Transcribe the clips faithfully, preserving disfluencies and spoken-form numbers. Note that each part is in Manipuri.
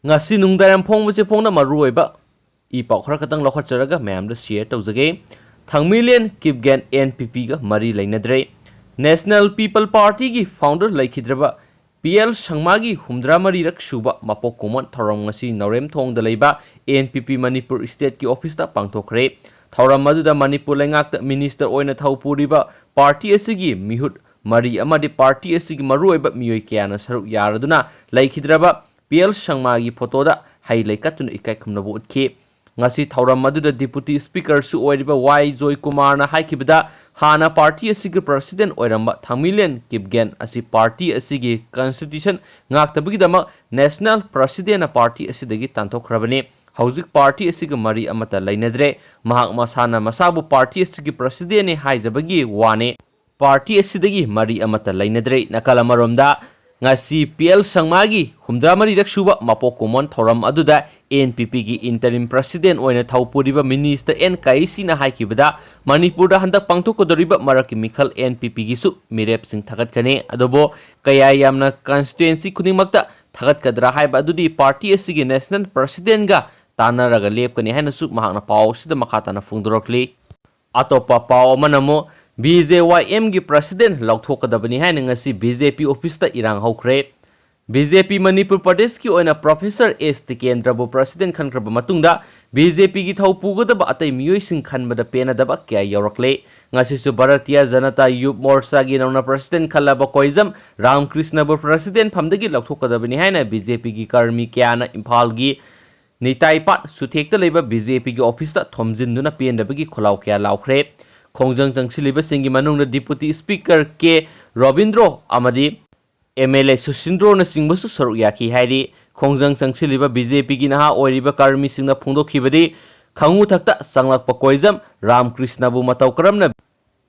ꯉꯁꯤ ꯅꯨꯡꯗꯥꯡ ꯐꯣꯡꯕꯁꯦ ꯐꯣꯡꯅ ꯃꯔꯨꯑꯣꯏꯕ ꯏ ꯄꯥꯎ ꯈꯔ ꯈꯛꯇꯪ ꯂꯧꯈꯠꯆꯔꯒ ꯃꯌꯥꯝꯗ share ꯇꯧꯖꯒꯦ꯫ ꯊꯥꯡꯃꯩꯂꯦꯟ ꯀꯤꯞꯒꯦꯟ N P P ꯒ ꯃꯔꯤ ꯂꯩꯅꯗ꯭ꯔꯦ꯫ National People Party ꯒꯤ founder ꯂꯩꯈꯤꯗ꯭ꯔꯕ P L ꯁꯪꯃꯥꯒꯤ ꯍꯨꯝꯗ꯭ꯔꯥ ꯃꯔꯤꯔꯛ ꯁꯨꯕ ꯃꯄꯣꯛ ꯀꯨꯝꯑꯣꯟ ꯊꯧꯔꯝ ꯉꯁꯤ ꯅꯥꯎꯔꯦꯝꯊꯣꯡꯗ ꯂꯩꯕ N P P Manipur state ꯀꯤ office ꯇ ꯄꯥꯡꯊꯣꯛꯈ꯭ꯔꯦ꯫ ꯊꯧꯔꯝ ꯑꯗꯨꯗ ꯃꯅꯤꯄꯨꯔ ꯂꯩꯉꯥꯛꯇ minister ꯑꯣꯏꯅ ꯊꯧ ꯄꯨꯔꯤꯕ party ꯑꯁꯤꯒꯤ ꯃꯤꯍꯨꯠ ꯃꯔꯤ ꯑꯃꯗꯤ party ꯑꯁꯤꯒꯤ ꯃꯔꯨꯑꯣꯏꯕ ꯃꯤꯑꯣꯏ ꯀꯌꯥꯅ ꯁꯔꯨꯛ ꯌꯥꯔꯗꯨꯅ ꯂꯩꯈꯤꯗ꯭ꯔꯕ P L ꯁꯪꯃꯥꯒꯤ photo ꯗ ꯍꯩ ꯂꯩ ꯀꯠꯇꯨꯅ ꯏꯀꯥꯏ ꯈꯨꯝꯅꯕ ꯎꯠꯈꯤ꯫ ꯉꯁꯤ ꯊꯧꯔꯝ ꯑꯗꯨꯗ Deputy Speaker ꯁꯨ ꯑꯣꯏꯔꯤꯕ ꯋꯥꯏ ꯖꯣꯏꯀꯨꯃꯥꯔꯅ ꯍꯥꯏꯈꯤꯕꯗ, ꯍꯥꯟꯅ party ꯑꯁꯤꯒꯤ president ꯑꯣꯏꯔꯝꯕ ꯊꯥꯡꯃꯩꯂꯦꯟ ꯀꯤꯞꯒꯦꯟ ꯑꯁꯤ party ꯑꯁꯤꯒꯤ constitution ꯉꯥꯛꯇꯕꯒꯤꯗꯃꯛ national president ꯅ party ꯑꯁꯤꯗꯒꯤ ꯇꯥꯟꯊꯣꯛꯈ꯭ꯔꯕꯅꯤ꯫ ꯍꯧꯖꯤꯛ party ꯑꯁꯤꯒ ꯃꯔꯤ ꯑꯃꯠꯇ ꯂꯩꯅꯗ꯭ꯔꯦ꯫ ꯃꯍꯥꯛ ꯃꯁꯥꯅ ꯃꯁꯥꯕꯨ party ꯑꯁꯤꯒꯤ president ꯅꯤ ꯍꯥꯏꯖꯕꯒꯤ ꯋꯥꯅꯤ꯫ Party ꯑꯁꯤꯗꯒꯤ ꯃꯔꯤ ꯑꯃꯠꯇ ꯂꯩꯅꯗ꯭ꯔꯦ꯫ ꯅꯥꯀꯜ ꯑꯃꯔꯣꯝꯗ, ꯉꯁꯤ P L ꯁꯪꯃꯥꯒꯤ ꯍꯨꯝꯗ꯭ꯔꯥ ꯃꯔꯤꯔꯛ ꯁꯨꯕ ꯃꯄꯣꯛ ꯀꯨꯝꯑꯣꯟ ꯊꯧꯔꯝ ꯑꯗꯨꯗ N P P ꯒꯤ interim president ꯑꯣꯏꯅ ꯊꯧ ꯄꯨꯔꯤꯕ minister N ꯀꯥꯏꯁꯤꯅ ꯍꯥꯏꯈꯤꯕꯗ, ꯃꯅꯤꯄꯨꯔꯗ ꯍꯟꯗꯛ ꯄꯥꯡꯊꯣꯛꯀꯗꯧꯔꯤꯕ ꯃꯔꯛꯀꯤ ꯃꯤꯈꯜ N P P ꯒꯤꯁꯨ ꯃꯤꯔꯦꯞꯁꯤꯡ ꯊꯥꯒꯠꯀꯅꯤ꯫ ꯑꯗꯨꯕꯨ ꯀꯌꯥ ꯌꯥꯝꯅ constituency ꯈꯨꯗꯤꯡꯃꯛꯇ ꯊꯥꯒꯠꯀꯗ꯭ꯔꯥ ꯍꯥꯏꯕ ꯑꯗꯨꯗꯤ party ꯑꯁꯤꯒꯤ national president ꯒ ꯇꯥꯟꯅꯔꯒ ꯂꯦꯞꯀꯅꯤ ꯍꯥꯏꯅꯁꯨ ꯃꯍꯥꯛꯅ ꯄꯥꯎ ꯑꯁꯤꯗ ꯃꯈꯥ ꯇꯥꯅ ꯐꯣꯡꯗꯣꯔꯛꯂꯤ꯫ ꯑꯇꯣꯞꯄ ꯄꯥꯎ ꯑꯃꯅ ꯑꯃꯨꯛ B J Y M ꯒꯤ president ꯂꯧꯊꯣꯛꯀꯗꯕꯅꯤ ꯍꯥꯏꯅ ꯉꯁꯤ B J P office ꯇ ꯏꯔꯥꯡ ꯍꯧꯈ꯭ꯔꯦ꯫ B J P ꯃꯅꯤꯄꯨꯔ ꯄ꯭ꯔꯗꯦꯁꯀꯤ ꯑꯣꯏꯅ Professor S ꯇꯤꯀꯦꯟꯗ꯭ꯔꯕꯨ president ꯈꯟꯈ꯭ꯔꯕ ꯃꯇꯨꯡꯗ, B J P ꯒꯤ ꯊꯧ ꯄꯨꯒꯗꯕ ꯑꯇꯩ ꯃꯤꯑꯣꯏꯁꯤꯡ ꯈꯟꯕꯗ ꯄꯦꯟꯅꯗꯕ ꯀꯌꯥ ꯌꯥꯎꯔꯛꯂꯦ꯫ ꯉꯁꯤꯁꯨ ꯚꯥꯔꯇꯤꯌꯥ ꯖꯅꯇꯥ ꯌꯨꯕ ꯃꯣꯔꯆꯥꯒꯤ ꯅꯧꯅ president ꯈꯜꯂꯕ ꯀꯣꯏꯖꯝ ꯔꯥꯝꯀ꯭ꯔꯤꯁꯅꯕꯨ president ꯐꯝꯗꯒꯤ ꯂꯧꯊꯣꯛꯀꯗꯕꯅꯤ ꯍꯥꯏꯅ B J P ꯒꯤ ꯀꯔꯃꯤ ꯀꯌꯥꯅ ꯏꯝꯐꯥꯜꯒꯤ ꯅꯤꯇꯥꯏ ꯄꯥꯠ ꯁꯨꯊꯦꯛꯇ ꯂꯩꯕ B J P ꯒꯤ office ꯇ ꯊꯣꯝꯖꯤꯟꯗꯨꯅ ꯄꯦꯟꯗꯕꯒꯤ ꯈꯣꯜꯂꯥꯎ ꯀꯌꯥ ꯂꯥꯎꯈ꯭ꯔꯦ꯫ ꯈꯣꯡꯖꯪ ꯆꯪꯁꯤꯜꯂꯤꯕꯁꯤꯡꯒꯤ ꯃꯅꯨꯡꯗ Deputy Speaker ꯀꯦ ꯔꯣꯕꯤꯟꯗ꯭ꯔꯣ ꯑꯃꯗꯤ M L A ꯁꯨꯁꯤꯟꯗ꯭ꯔꯣꯅꯆꯤꯡꯕꯁꯨ ꯁꯔꯨꯛ ꯌꯥꯈꯤ ꯍꯥꯏꯔꯤ꯫ ꯈꯣꯡꯖꯪ ꯆꯪꯁꯤꯜꯂꯤꯕ B J P ꯒꯤ ꯅꯍꯥ ꯑꯣꯏꯔꯤꯕ ꯀꯔꯃꯤꯁꯤꯡꯅ ꯐꯣꯡꯗꯣꯛꯈꯤꯕꯗꯤ, ꯈꯪꯉꯨꯊꯛꯇ ꯆꯪꯂꯛꯄ ꯀꯣꯏꯖꯝ ꯔꯥꯝꯀ꯭ꯔꯤꯁꯅꯕꯨ ꯃꯇꯧ ꯀꯔꯝꯅ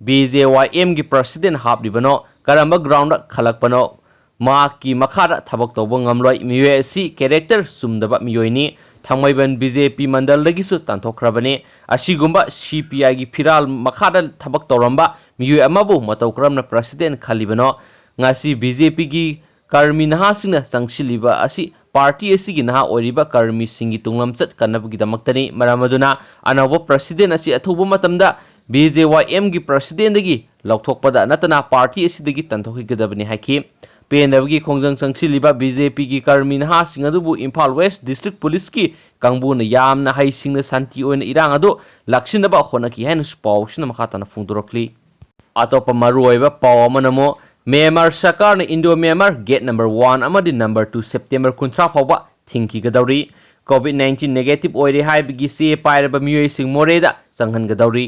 B J Y M ꯒꯤ president ꯍꯥꯞꯂꯤꯕꯅꯣ, ꯀꯔꯝꯕ ground ꯗ ꯈꯜꯂꯛꯄꯅꯣ, ꯃꯍꯥꯛꯀꯤ ꯃꯈꯥꯗ ꯊꯕꯛ ꯇꯧꯕ ꯉꯝꯂꯣꯏ꯫ ꯃꯤꯑꯣꯏ ꯑꯁꯤ character ꯆꯨꯝꯗꯕ ꯃꯤꯑꯣꯏꯅꯤ꯫ ꯊꯥꯡꯃꯩꯕꯟ B J P ꯃꯟꯗꯜꯗꯒꯤꯁꯨ ꯇꯥꯟꯊꯣꯛꯈ꯭ꯔꯕꯅꯤ꯫ ꯑꯁꯤꯒꯨꯝꯕ C P I ꯒꯤ ꯐꯤꯔꯥꯜ ꯃꯈꯥꯗ ꯊꯕꯛ ꯇꯧꯔꯝꯕ ꯃꯤꯑꯣꯏ ꯑꯃꯕꯨ ꯃꯇꯧ ꯀꯔꯝꯅ president ꯈꯜꯂꯤꯕꯅꯣ? ꯉꯁꯤ B J P ꯒꯤ ꯀꯔꯃꯤ ꯅꯍꯥꯁꯤꯡꯅ ꯆꯪꯁꯤꯜꯂꯤꯕ ꯑꯁꯤ party ꯑꯁꯤꯒꯤ ꯅꯍꯥ ꯑꯣꯏꯔꯤꯕ ꯀꯔꯃꯤꯁꯤꯡꯒꯤ ꯇꯨꯡꯂꯝꯆꯠ ꯀꯟꯅꯕꯒꯤꯗꯃꯛꯇꯅꯤ꯫ ꯃꯔꯝ ꯑꯗꯨꯅ ꯑꯅꯧꯕ president ꯑꯁꯤ ꯑꯊꯨꯕ ꯃꯇꯝꯗ B J Y M ꯒꯤ president ꯗꯒꯤ ꯂꯧꯊꯣꯛꯄꯗ ꯅꯠꯇꯅ party ꯑꯁꯤꯗꯒꯤ ꯇꯥꯟꯊꯣꯛꯈꯤꯒꯗꯕꯅꯤ ꯍꯥꯏꯈꯤ꯫ ꯄꯦꯟꯗꯕꯒꯤ ꯈꯣꯡꯖꯪ ꯆꯪꯁꯤꯜꯂꯤꯕ B J P ꯒꯤ ꯀꯔꯃꯤ ꯅꯍꯥꯁꯤꯡ ꯑꯗꯨꯕꯨ ꯏꯝꯐꯥꯜ West District Police ꯀꯤ ꯀꯥꯡꯕꯨꯅ ꯌꯥꯝꯅ ꯍꯩꯁꯤꯡꯅ ꯁꯥꯟꯇꯤ ꯑꯣꯏꯅ ꯏꯔꯥꯡ ꯑꯗꯨ ꯂꯥꯛꯁꯤꯟꯅꯕ ꯍꯣꯠꯅꯈꯤ ꯍꯥꯏꯅꯁꯨ ꯄꯥꯎꯁꯤꯅ ꯃꯈꯥ ꯇꯥꯅ ꯐꯣꯡꯗꯣꯔꯛꯂꯤ꯫ ꯑꯇꯣꯞꯄ ꯃꯔꯨꯑꯣꯏꯕ ꯄꯥꯎ ꯑꯃꯅ ꯑꯃꯨꯛ ꯃ꯭ꯌꯥꯟꯃꯥꯔ ꯁꯔꯀꯥꯔꯅ Indo Myanmar gate number one ꯑꯃꯗꯤ number two September ꯀꯨꯟꯊ꯭ꯔꯥ ꯐꯥꯎꯕ ꯊꯤꯡꯈꯤꯒꯗꯧꯔꯤ꯫ COVID nineteen negative ꯑꯣꯏꯔꯦ ꯍꯥꯏꯕꯒꯤ ꯆꯦ ꯄꯥꯏꯔꯕ ꯃꯤꯑꯣꯏꯁꯤꯡ ꯃꯣꯔꯦꯗ ꯆꯪꯍꯟꯒꯗꯧꯔꯤ꯫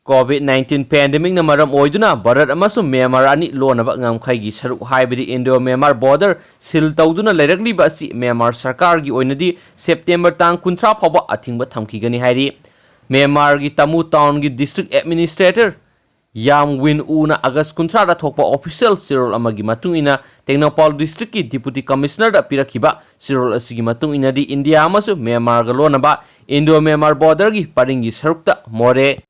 COVID nineteen pandemic ꯅ ꯃꯔꯝ ꯑꯣꯏꯗꯨꯅ ꯚꯥꯔꯠ ꯑꯃꯁꯨꯡ ꯃ꯭ꯌꯥꯟꯃꯥꯔ ꯑꯅꯤ ꯂꯣꯟꯅꯕ ꯉꯝꯈꯩꯒꯤ ꯁꯔꯨꯛ ꯍꯥꯏꯕꯗꯤ ꯏꯟꯗꯣ ꯃ꯭ꯌꯥꯟꯃꯥꯔ border seal ꯇꯧꯗꯨꯅ ꯂꯩꯔꯛꯂꯤꯕ ꯑꯁꯤ ꯃ꯭ꯌꯥꯟꯃꯥꯔ ꯁꯔꯀꯥꯔꯒꯤ ꯑꯣꯏꯅꯗꯤ September ꯇꯥꯡ ꯀꯨꯟꯊ꯭ꯔꯥ ꯐꯥꯎꯕ ꯑꯊꯤꯡꯕ ꯊꯝꯈꯤꯒꯅꯤ ꯍꯥꯏꯔꯤ꯫ ꯃ꯭ꯌꯥꯟꯃꯥꯔꯒꯤ ꯇꯥꯃꯨ town ꯒꯤ district administrator ꯌꯥꯝ ꯋꯤꯟ ꯎꯅ August ꯀꯨꯟꯊ꯭ꯔꯥꯗ ꯊꯣꯛꯄ official ꯆꯦꯔꯣꯜ ꯑꯃꯒꯤ ꯃꯇꯨꯡ ꯏꯟꯅ ꯇꯦꯡꯅꯧꯄꯥꯜ district ꯀꯤ Deputy Commissioner ꯗ ꯄꯤꯔꯛꯈꯤꯕ ꯆꯦꯔꯣꯜ ꯑꯁꯤꯒꯤ ꯃꯇꯨꯡ ꯏꯟꯅꯗꯤ ꯏꯟꯗꯤꯌꯥ ꯑꯃꯁꯨꯡ ꯃ꯭ꯌꯥꯟꯃꯥꯔꯒ ꯂꯣꯟꯅꯕ ꯏꯟꯗꯣ ꯃ꯭ꯌꯥꯟꯃꯥꯔ border ꯒꯤ ꯄꯔꯤꯡꯒꯤ ꯁꯔꯨꯛꯇ ꯃꯣꯔꯦ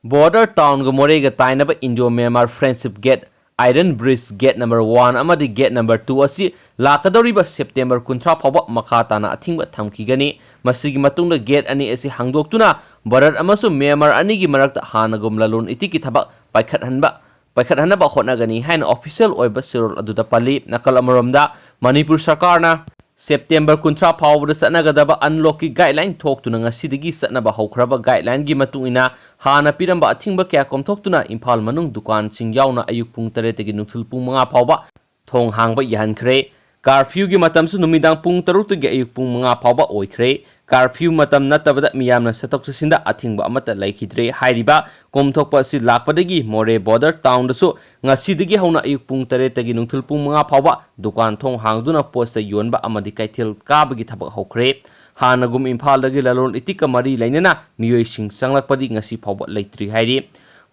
border town ꯒ ꯃꯣꯔꯦꯒ ꯇꯥꯏꯅꯕ Indo Myanmar friendship gate, Iron Bridge gate number one ꯑꯃꯗꯤ gate number two ꯑꯁꯤ ꯂꯥꯛꯀꯗꯧꯔꯤꯕ September ꯀꯨꯟꯊ꯭ꯔꯥ ꯐꯥꯎꯕ ꯃꯈꯥ ꯇꯥꯅ ꯑꯊꯤꯡꯕ ꯊꯝꯈꯤꯒꯅꯤ꯫ ꯃꯁꯤꯒꯤ ꯃꯇꯨꯡꯗ gate ꯑꯅꯤ ꯑꯁꯤ ꯍꯥꯡꯗꯣꯛꯇꯨꯅ ꯚꯥꯔꯠ ꯑꯃꯁꯨꯡ ꯃ꯭ꯌꯥꯟꯃꯥꯔ ꯑꯅꯤꯒꯤ ꯃꯔꯛꯇ ꯍꯥꯟꯅꯒꯨꯝ ꯂꯂꯣꯟ ꯏꯇꯤꯛꯀꯤ ꯊꯕꯛ ꯄꯥꯏꯈꯠꯍꯟꯕ, ꯄꯥꯏꯈꯠꯍꯟꯅꯕ ꯍꯣꯠꯅꯒꯅꯤ ꯍꯥꯏꯅ official ꯑꯣꯏꯕ ꯆꯦꯔꯣꯜ ꯑꯗꯨꯗ ꯄꯜꯂꯤ꯫ ꯅꯥꯀꯜ ꯑꯃꯔꯣꯝꯗ, ꯃꯅꯤꯄꯨꯔ ꯁꯔꯀꯥꯔꯅ September ꯀꯨꯟꯊ꯭ꯔꯥ ꯐꯥꯎꯕꯗ ꯆꯠꯅꯒꯗꯕ unlock ꯀꯤ guideline ꯊꯣꯛꯇꯨꯅ ꯉꯁꯤꯗꯒꯤ ꯆꯠꯅꯕ ꯍꯧꯈ꯭ꯔꯕ guideline ꯒꯤ ꯃꯇꯨꯡ ꯏꯟꯅ ꯍꯥꯟꯅ ꯄꯤꯔꯝꯕ ꯑꯊꯤꯡꯕ ꯀꯌꯥ ꯀꯣꯝꯊꯣꯛꯇꯨꯅ ꯏꯝꯐꯥꯜ ꯃꯅꯨꯡ ꯗꯨꯀꯥꯟꯁꯤꯡ ꯌꯥꯎꯅ ꯑꯌꯨꯛ ꯄꯨꯡ ꯇꯔꯦꯠꯇꯒꯤ ꯅꯨꯡꯊꯤꯜ ꯄꯨꯡ ꯃꯉꯥ ꯐꯥꯎꯕ ꯊꯣꯡ ꯍꯥꯡꯕ ꯌꯥꯍꯟꯈ꯭ꯔꯦ꯫ Curfew ꯒꯤ ꯃꯇꯝꯁꯨ ꯅꯨꯃꯤꯗꯥꯡ ꯄꯨꯡ ꯇꯔꯨꯛꯇꯒꯤ ꯑꯌꯨꯛ ꯄꯨꯡ ꯃꯉꯥ ꯐꯥꯎꯕ ꯑꯣꯏꯈ꯭ꯔꯦ꯫ Curfew ꯃꯇꯝ ꯅꯠꯇꯕꯗ ꯃꯤꯌꯥꯝꯅ ꯆꯠꯊꯣꯛ ꯆꯠꯁꯤꯟꯗ ꯑꯊꯤꯡꯕ ꯑꯃꯠꯇ ꯂꯩꯈꯤꯗ꯭ꯔꯦ꯫ ꯍꯥꯏꯔꯤꯕ ꯀꯣꯝꯊꯣꯛꯄ ꯑꯁꯤ ꯂꯥꯛꯄꯗꯒꯤ ꯃꯣꯔꯦ border town ꯗꯁꯨ ꯉꯁꯤꯗꯒꯤ ꯍꯧꯅ ꯑꯌꯨꯛ ꯄꯨꯡ ꯇꯔꯦꯠꯇꯒꯤ ꯅꯨꯡꯊꯤꯜ ꯄꯨꯡ ꯃꯉꯥ ꯐꯥꯎꯕ ꯗꯨꯀꯥꯟ ꯊꯣꯡ ꯍꯥꯡꯗꯨꯅ ꯄꯣꯠ ꯆꯩ ꯌꯣꯟꯕ ꯑꯃꯗꯤ ꯀꯩꯊꯦꯜ ꯀꯥꯕꯒꯤ ꯊꯕꯛ ꯍꯧꯈ꯭ꯔꯦ꯫ ꯍꯥꯟꯅꯒꯨꯝ ꯏꯝꯐꯥꯜꯗꯒꯤ ꯂꯂꯣꯟ ꯏꯇꯤꯛꯀ ꯃꯔꯤ ꯂꯩꯅꯅ ꯃꯤꯑꯣꯏꯁꯤꯡ ꯆꯪꯂꯛꯄꯗꯤ ꯉꯁꯤ ꯐꯥꯎꯕ ꯂꯩꯇ꯭ꯔꯤ ꯍꯥꯏꯔꯤ꯫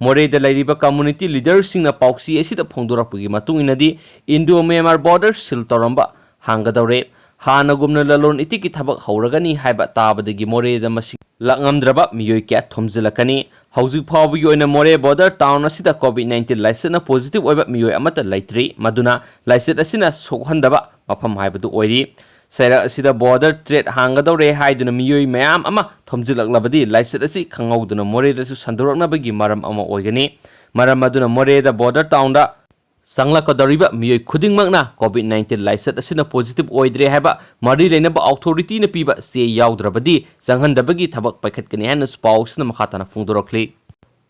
ꯃꯣꯔꯦꯗ ꯂꯩꯔꯤꯕ community leader ꯁꯤꯡꯅ ꯄꯥꯎꯆꯦ ꯑꯁꯤꯗ ꯐꯣꯡꯗꯣꯔꯛꯄꯒꯤ ꯃꯇꯨꯡ ꯏꯟꯅꯗꯤ ꯏꯟꯗꯣ ꯃ꯭ꯌꯥꯟꯃꯥꯔ border seal ꯇꯧꯔꯝꯕ ꯍꯥꯡꯒꯗꯧꯔꯦ꯫ ꯍꯥꯟꯅꯒꯨꯝꯅ ꯂꯂꯣꯟ ꯏꯇꯤꯛꯀꯤ ꯊꯕꯛ ꯍꯧꯔꯒꯅꯤ ꯍꯥꯏꯕ ꯇꯥꯕꯗꯒꯤ ꯃꯣꯔꯦꯗ ꯃꯁꯤꯡ ꯂꯥꯛꯉꯝꯗ꯭ꯔꯕ ꯃꯤꯑꯣꯏ ꯀꯌꯥ ꯊꯨꯝꯖꯤꯜꯂꯛꯀꯅꯤ꯫ ꯍꯧꯖꯤꯛ ꯐꯥꯎꯕꯒꯤ ꯑꯣꯏꯅ ꯃꯣꯔꯦ border town ꯑꯁꯤꯗ COVID nineteen ꯂꯥꯏꯆꯠꯅ positive ꯑꯣꯏꯕ ꯃꯤꯑꯣꯏ ꯑꯃꯠꯇ ꯂꯩꯇ꯭ꯔꯤ, ꯃꯗꯨꯅ ꯂꯥꯏꯆꯠ ꯑꯁꯤꯅ ꯁꯣꯛꯍꯟꯗꯕ ꯃꯐꯝ ꯍꯥꯏꯕꯗꯨ ꯑꯣꯏꯔꯤ꯫ ꯆꯩꯔꯛ ꯑꯁꯤꯗ border trade ꯍꯥꯡꯒꯗꯧꯔꯦ ꯍꯥꯏꯗꯨꯅ ꯃꯤꯑꯣꯏ ꯃꯌꯥꯝ ꯑꯃ ꯊꯣꯝꯖꯤꯜꯂꯛꯂꯕꯗꯤ ꯂꯥꯏꯆꯠ ꯑꯁꯤ ꯈꯪꯍꯧꯗꯅ ꯃꯣꯔꯦꯗꯁꯨ ꯁꯟꯗꯣꯔꯛꯅꯕꯒꯤ ꯃꯔꯝ ꯑꯃ ꯑꯣꯏꯒꯅꯤ꯫ ꯃꯔꯝ ꯑꯗꯨꯅ ꯃꯣꯔꯦꯗ border townꯗ ꯆꯪꯂꯛꯀꯗꯧꯔꯤꯕ ꯃꯤꯑꯣꯏ ꯈꯨꯗꯤꯡꯃꯛꯅ COVID nineteen ꯂꯥꯏꯆꯠ ꯑꯁꯤꯅ positive ꯑꯣꯏꯗ꯭ꯔꯦ ꯍꯥꯏꯕ ꯃꯔꯤ ꯂꯩꯅꯕ authorityꯅ ꯄꯤꯕ ꯆꯦ ꯌꯥꯎꯗ꯭ꯔꯕꯗꯤ ꯆꯪꯍꯟꯗꯕꯒꯤ ꯊꯕꯛ ꯄꯥꯏꯈꯠꯀꯅꯤ ꯍꯥꯏꯅꯁꯨ ꯄꯥꯎꯁꯤꯅ ꯃꯈꯥ ꯇꯥꯅ ꯐꯣꯡꯗꯣꯔꯛꯂꯤ꯫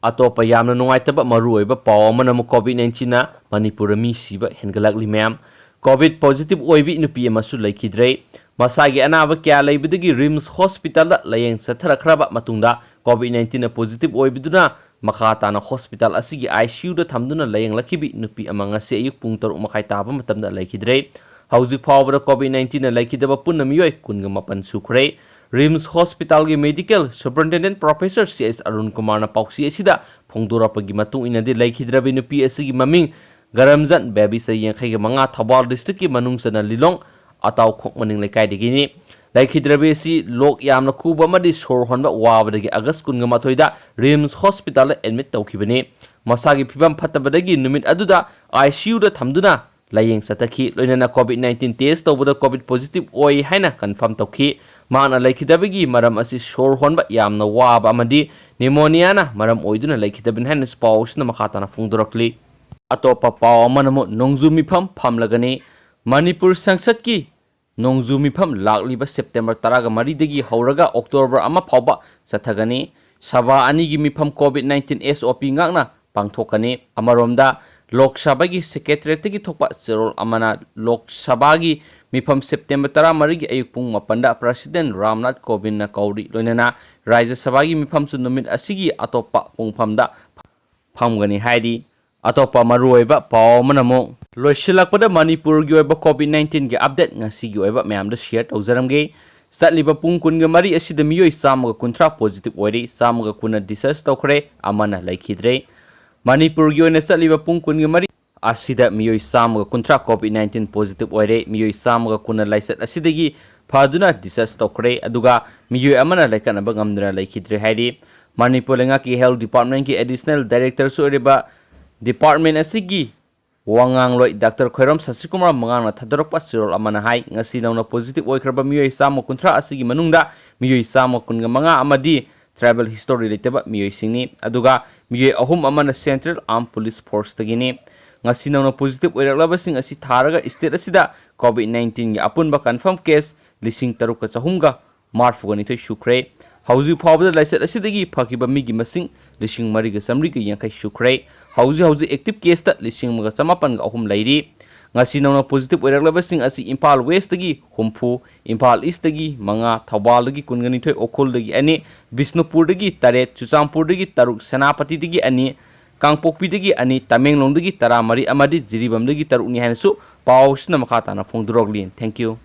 ꯑꯇꯣꯞꯄ ꯌꯥꯝꯅ ꯅꯨꯡꯉꯥꯏꯇꯕ ꯃꯔꯨꯑꯣꯏꯕ ꯄꯥꯎ ꯑꯃꯅ ꯑꯃꯨꯛ COVID nineteenꯅ ꯃꯅꯤꯄꯨꯔꯗ ꯃꯤ ꯁꯤꯕ ꯍꯦꯟꯒꯠꯂꯛꯂꯤ ꯃꯌꯥꯝ꯫ COVID positive ꯑꯣꯏꯕꯤ ꯅꯨꯄꯤ ꯑꯃꯁꯨ ꯂꯩꯈꯤꯗ꯭ꯔꯦ꯫ ꯃꯁꯥꯒꯤ ꯑꯅꯥꯕ ꯀꯌꯥ ꯂꯩꯕꯗꯒꯤ RIMS hospitalꯗ ꯂꯥꯌꯦꯡ ꯆꯠꯊꯔꯛꯈ꯭ꯔꯕ ꯃꯇꯨꯡꯗ COVID nineteenꯅ positive ꯑꯣꯏꯕꯗꯨꯅ ꯃꯈꯥ ꯇꯥꯅ hospital ꯑꯁꯤꯒꯤ ICUꯗ ꯊꯝꯗꯨꯅ ꯂꯥꯌꯦꯡꯂꯛꯈꯤꯕꯤ ꯅꯨꯄꯤ ꯑꯃ ꯉꯁꯤ ꯑꯌꯨꯛ ꯄꯨꯡ ꯇꯔꯨꯛ ꯃꯈꯥꯏ ꯇꯥꯕ ꯃꯇꯝꯗ ꯂꯩꯈꯤꯗ꯭ꯔꯦ꯫ ꯍꯧꯖꯤꯛ ꯐꯥꯎꯕꯗ COVID nineteenꯅ ꯂꯩꯈꯤꯗꯕ ꯄꯨꯟꯅ ꯃꯤꯑꯣꯏ ꯀꯨꯟꯒ ꯃꯥꯄꯟ ꯁꯨꯈ꯭ꯔꯦ꯫ RIMS hospitalꯒꯤ medical superintendent professor C S Arun ꯀꯨꯃꯥꯔꯅ ꯄꯥꯎꯆꯦ ꯑꯁꯤꯗ ꯐꯣꯡꯗꯣꯔꯛꯄꯒꯤ ꯃꯇꯨꯡ ꯏꯟꯅꯗꯤ ꯂꯩꯈꯤꯗ꯭ꯔꯕꯤ ꯅꯨꯄꯤ ꯑꯁꯤꯒꯤ ꯃꯃꯤꯡ ꯒꯔꯝꯖꯟ ꯕꯦꯕꯤ, ꯆꯍꯤ ꯌꯥꯡꯈꯩꯒ ꯃꯉꯥ, ꯊꯧꯕꯥꯜ districtꯀꯤ ꯃꯅꯨꯡ ꯆꯟꯅ ꯂꯤꯂꯣꯡ ꯑꯇꯥꯎꯈꯣꯛ ꯃꯅꯤꯡ ꯂꯩꯀꯥꯏꯗꯒꯤꯅꯤ꯫ ꯂꯩꯈꯤꯗ꯭ꯔꯕꯤ ꯑꯁꯤ ꯂꯣꯛ ꯌꯥꯝꯅ ꯈꯨꯕ ꯑꯃꯗꯤ ꯁꯣꯔ ꯍꯣꯟꯕ ꯋꯥꯕꯗꯒꯤ August ꯀꯨꯟꯒ ꯃꯥꯊꯣꯏꯗ RIMS hospitalꯗ admit ꯇꯧꯈꯤꯕꯅꯤ꯫ ꯃꯁꯥꯒꯤ ꯐꯤꯕꯝ ꯐꯠꯇꯕꯗꯒꯤ ꯅꯨꯃꯤꯠ ꯑꯗꯨꯗ ICUꯗ ꯊꯝꯗꯨꯅ ꯂꯥꯌꯦꯡ ꯆꯠꯊꯈꯤ꯫ ꯂꯣꯏꯅꯅ COVID nineteen test ꯇꯧꯕꯗ COVID positive ꯑꯣꯏ ꯍꯥꯏꯅ confirm ꯇꯧꯈꯤ꯫ ꯃꯍꯥꯛꯅ ꯂꯩꯈꯤꯗꯕꯒꯤ ꯃꯔꯝ ꯑꯁꯤ ꯁꯣꯔ ꯍꯣꯟꯕ ꯌꯥꯝꯅ ꯋꯥꯕ ꯑꯃꯗꯤ pneumoniaꯅ ꯃꯔꯝ ꯑꯣꯏꯗꯨꯅ ꯂꯩꯈꯤꯗꯕꯅꯤ ꯍꯥꯏꯅꯁꯨ ꯄꯥꯎꯁꯤꯅ ꯃꯈꯥ ꯇꯥꯅ ꯐꯣꯡꯗꯣꯔꯛꯂꯤ꯫ ꯑꯇꯣꯞꯄ ꯄꯥꯎ ꯑꯃꯅ ꯑꯃꯨꯛ ꯅꯣꯡꯖꯨ ꯃꯤꯐꯝ ꯐꯝꯂꯒꯅꯤ꯫ ꯃꯅꯤꯄꯨꯔ ꯁꯪꯁꯠꯀꯤ ꯅꯣꯡꯖꯨ ꯃꯤꯐꯝ ꯂꯥꯛꯂꯤꯕ September ꯇꯔꯥꯒ ꯃꯔꯤꯗꯒꯤ ꯍꯧꯔꯒ October ꯑꯃ ꯐꯥꯎꯕ ꯆꯠꯊꯒꯅꯤ꯫ ꯁꯚꯥ ꯑꯅꯤꯒꯤ ꯃꯤꯐꯝ COVID nineteen SOP ꯉꯥꯛꯅ ꯄꯥꯡꯊꯣꯛꯀꯅꯤ꯫ ꯑꯃꯔꯣꯝꯗ, ꯂꯣꯛ ꯁꯚꯥꯒꯤ secretariatꯇꯒꯤ ꯊꯣꯛꯄ ꯆꯦꯔꯣꯜ ꯑꯃꯅ ꯂꯣꯛ ꯁꯚꯥꯒꯤ ꯃꯤꯐꯝ September ꯇꯔꯥꯃꯔꯤꯒꯤ ꯑꯌꯨꯛ ꯄꯨꯡ ꯃꯥꯄꯟꯗ President ꯔꯥꯝꯅꯥꯊ ꯀꯣꯕꯤꯟꯗꯅ ꯀꯧꯔꯤ꯫ ꯂꯣꯏꯅꯅ ꯔꯥꯖ꯭ꯌ ꯁꯚꯥꯒꯤ ꯃꯤꯐꯝꯁꯨ ꯅꯨꯃꯤꯠ ꯑꯁꯤꯒꯤ ꯑꯇꯣꯞꯄ ꯄꯨꯡꯐꯝꯗ ꯐꯝꯒꯅꯤ ꯍꯥꯏꯔꯤ꯫ ꯑꯇꯣꯞꯄ ꯃꯔꯨꯑꯣꯏꯕ ꯄꯥꯎ ꯑꯃꯅ ꯑꯃꯨꯛ ꯂꯣꯏꯁꯤꯜꯂꯛꯄꯗ ꯃꯅꯤꯄꯨꯔꯒꯤ ꯑꯣꯏꯕ COVID nineteenꯒꯤ update ꯉꯁꯤꯒꯤ ꯑꯣꯏꯕ ꯃꯌꯥꯝꯗ share ꯇꯧꯖꯔꯝꯒꯦ꯫ ꯆꯠꯂꯤꯕ ꯄꯨꯡ ꯀꯨꯟꯒ ꯃꯔꯤ ꯑꯁꯤꯗ ꯃꯤꯑꯣꯏ ꯆꯥꯝꯃꯒ ꯀꯨꯟꯊ꯭ꯔꯥ positive ꯑꯣꯏꯔꯤ, ꯆꯥꯝꯃꯒ ꯀꯨꯟꯅ discharge ꯇꯧꯈ꯭ꯔꯦ, ꯑꯃꯅ ꯂꯩꯈꯤꯗ꯭ꯔꯦ꯫ ꯃꯅꯤꯄꯨꯔꯒꯤ ꯑꯣꯏꯅ ꯆꯠꯂꯤꯕ ꯄꯨꯡ ꯀꯨꯟꯒ ꯃꯔꯤ ꯑꯁꯤꯗ ꯃꯤꯑꯣꯏ ꯆꯥꯝꯃꯒ ꯀꯨꯟꯊ꯭ꯔꯥ COVID nineteen positive ꯑꯣꯏꯔꯦ, ꯃꯤꯑꯣꯏ ꯆꯥꯝꯃꯒ ꯀꯨꯟꯅ ꯂꯥꯏꯆꯠ ꯑꯁꯤꯗꯒꯤ ꯐꯗꯨꯅ discharge ꯇꯧꯈ꯭ꯔꯦ, ꯑꯗꯨꯒ ꯃꯤꯑꯣꯏ ꯑꯃꯅ ꯂꯥꯏꯀꯠꯅꯕ ꯉꯝꯗꯅ ꯂꯩꯈꯤꯗ꯭ꯔꯦ ꯍꯥꯏꯔꯤ꯫ ꯃꯅꯤꯄꯨꯔ ꯂꯩꯉꯥꯛꯀꯤ health departmentꯀꯤ additional directorꯁꯨ ꯑꯣꯏꯔꯤꯕ department ꯑꯁꯤꯒꯤ ꯋꯥꯉꯥꯡꯂꯣꯏ ꯗꯥꯛꯇꯔ ꯈꯣꯏꯔꯝ ꯁꯁꯤꯀꯨꯃꯥꯔ ꯃꯉꯥꯡꯅ ꯊꯥꯗꯣꯔꯛꯄ ꯆꯦꯔꯣꯜ ꯑꯃꯅ ꯍꯥꯏ, ꯉꯁꯤ ꯅꯧꯅ positive ꯑꯣꯏꯈ꯭ꯔꯕ ꯃꯤꯑꯣꯏ ꯆꯥꯝꯃ ꯀꯨꯟꯊ꯭ꯔꯥ ꯑꯁꯤꯒꯤ ꯃꯅꯨꯡꯗ ꯃꯤꯑꯣꯏ ꯆꯥꯝꯃ ꯀꯨꯟꯒ ꯃꯉꯥ ꯑꯃꯗꯤ tribal history ꯂꯩꯇꯕ ꯃꯤꯑꯣꯏꯁꯤꯡꯅꯤ꯫ ꯑꯗꯨꯒ ꯃꯤꯑꯣꯏ ꯑꯍꯨꯝ ꯑꯃꯅ Central Armed Police Forceꯇꯒꯤꯅꯤ꯫ ꯉꯁꯤ ꯅꯧꯅ positive ꯑꯣꯏꯔꯛꯂꯕꯁꯤꯡ ꯑꯁꯤ ꯊꯥꯔꯒ state ꯑꯁꯤꯗ COVID nineteenꯒꯤ ꯑꯄꯨꯟꯕ confirm case ꯂꯤꯁꯤꯡ ꯇꯔꯨꯛꯀ ꯆꯍꯨꯝꯒ ꯃꯔꯤꯐꯨꯒ ꯅꯤꯊꯣꯏ ꯁꯨꯈ꯭ꯔꯦ꯫ ꯍꯧꯖꯤꯛ ꯐꯥꯎꯕꯗ ꯂꯥꯏꯆꯠ ꯑꯁꯤꯗꯒꯤ ꯐꯈꯤꯕ ꯃꯤꯒꯤ ꯃꯁꯤꯡ ꯂꯤꯁꯤꯡ ꯃꯔꯤꯒ ꯆꯥꯃꯔꯤꯒ ꯌꯥꯡꯈꯩ ꯁꯨꯈ꯭ꯔꯦ꯫ ꯍꯧꯖꯤꯛ ꯍꯧꯖꯤꯛ active caseꯇ ꯂꯤꯁꯤꯡ ꯑꯃꯒ ꯆꯃꯥꯄꯟꯒ ꯑꯍꯨꯝ ꯂꯩꯔꯤ꯫ ꯉꯁꯤ ꯅꯧꯅ positive ꯑꯣꯏꯔꯛꯂꯕꯁꯤꯡ ꯑꯁꯤ ꯏꯝꯐꯥꯜ Westꯇꯒꯤ ꯍꯨꯝꯐꯨ, ꯏꯝꯐꯥꯜ Eastꯇꯒꯤ ꯃꯉꯥ, ꯊꯧꯕꯥꯜꯗꯒꯤ ꯀꯨꯟꯒ ꯅꯤꯊꯣꯏ, ꯎꯈ꯭ꯔꯨꯜꯗꯒꯤ ꯑꯅꯤ, ꯕꯤꯁꯅꯨꯄꯨꯔꯗꯒꯤ ꯇꯔꯦꯠ, ꯆꯨꯔꯆꯥꯟꯄꯨꯔꯗꯒꯤ ꯇꯔꯨꯛ, ꯁꯦꯅꯥꯄꯇꯤꯗꯒꯤ ꯑꯅꯤ, ꯀꯥꯡꯄꯣꯛꯄꯤꯗꯒꯤ ꯑꯅꯤ, ꯇꯃꯦꯡꯂꯣꯡꯗꯒꯤ ꯇꯔꯥꯃꯔꯤ ꯑꯃꯗꯤ ꯖꯤꯔꯤꯕꯥꯝꯗꯒꯤ ꯇꯔꯨꯛꯅꯤ ꯍꯥꯏꯅꯁꯨ ꯄꯥꯎꯁꯤꯅ ꯃꯈꯥ ꯇꯥꯅ ꯐꯣꯡꯗꯣꯔꯛꯂꯤ꯫ Thank you꯫